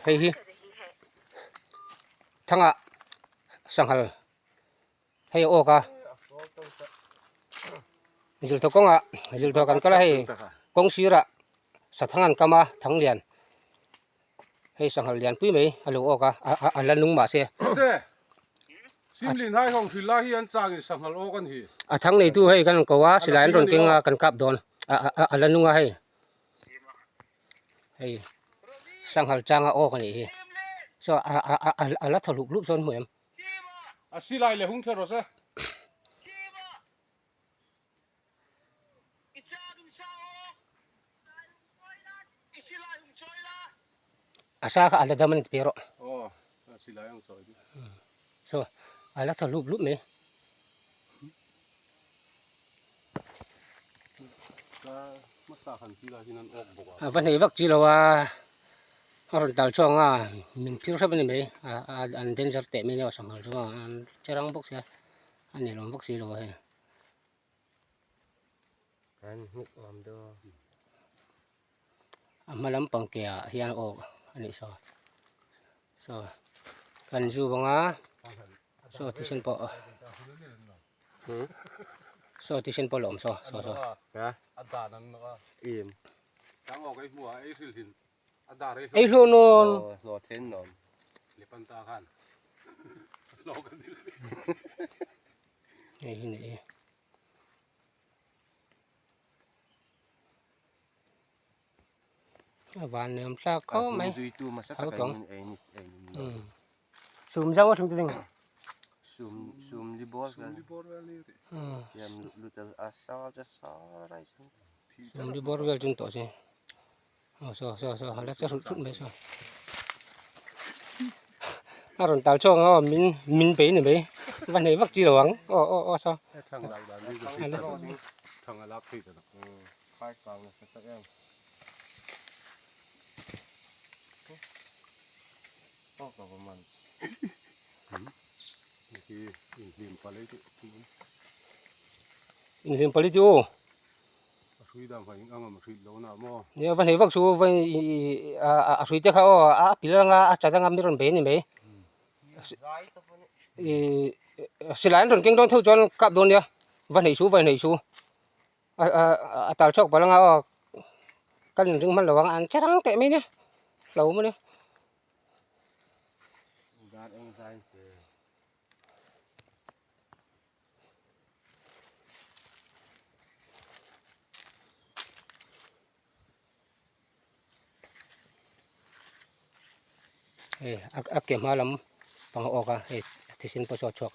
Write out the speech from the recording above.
Hei hi thangah sanghal hei a awk a zilthaw kawngah zilthaw kan kal a hei kawng sirah sathang an kam a thang lian hei sanghal lian pui mai a lo awk a a la nung mahse a thang neitu hei kan ko a silai an rawn keng a kan kap dawn a la nung a hei. Hei sanghal changa awk a nih hi so a a a a la thaw hlup hlup sawn hmu em. A silai leh hung thla rawh se. A sa kha a la dam a ni ti pe rawh. Aw a silai ang chawi So a la thaw hlup hlup mai. A va hneih vak chi lo a, a rawn tal chhuak ang a, min phir hrep a ni mai, an danger teh mai nia sanghal chu an che rang bawk sia, a nelawm vak si lo a hei. A hma lampang ke ah hian aw a nih saw saw kan zu bawng a saw thisen pawh saw thisen pawh la awm saw saw saw ei hlawh nawn hei hi ni e. A van nuam thlak khawp mai tho tawng sum zau a thung te ding sum li bawr vel chung tawh se aw saw saw saw a la che hrut hrut mai saw a rawn tal chhuak ang aw min min bei ni mai va hnei vak chi lo ang aw aw aw saw inhlim pali chu nia va hnei vak chu va a hrui te kha aw a pil anga a chat anga mi rawn bei a ni mai ih silai an rawn keng dawn theuh chuan kap dawn nia va hneih su va hneih su a tal chhuak palh anga aw kan inring hman lo ang an che rang teh mai nia hlo maw nia. Hei a ke hma lam pang a awk a hei thisen pawh saw a chhuak.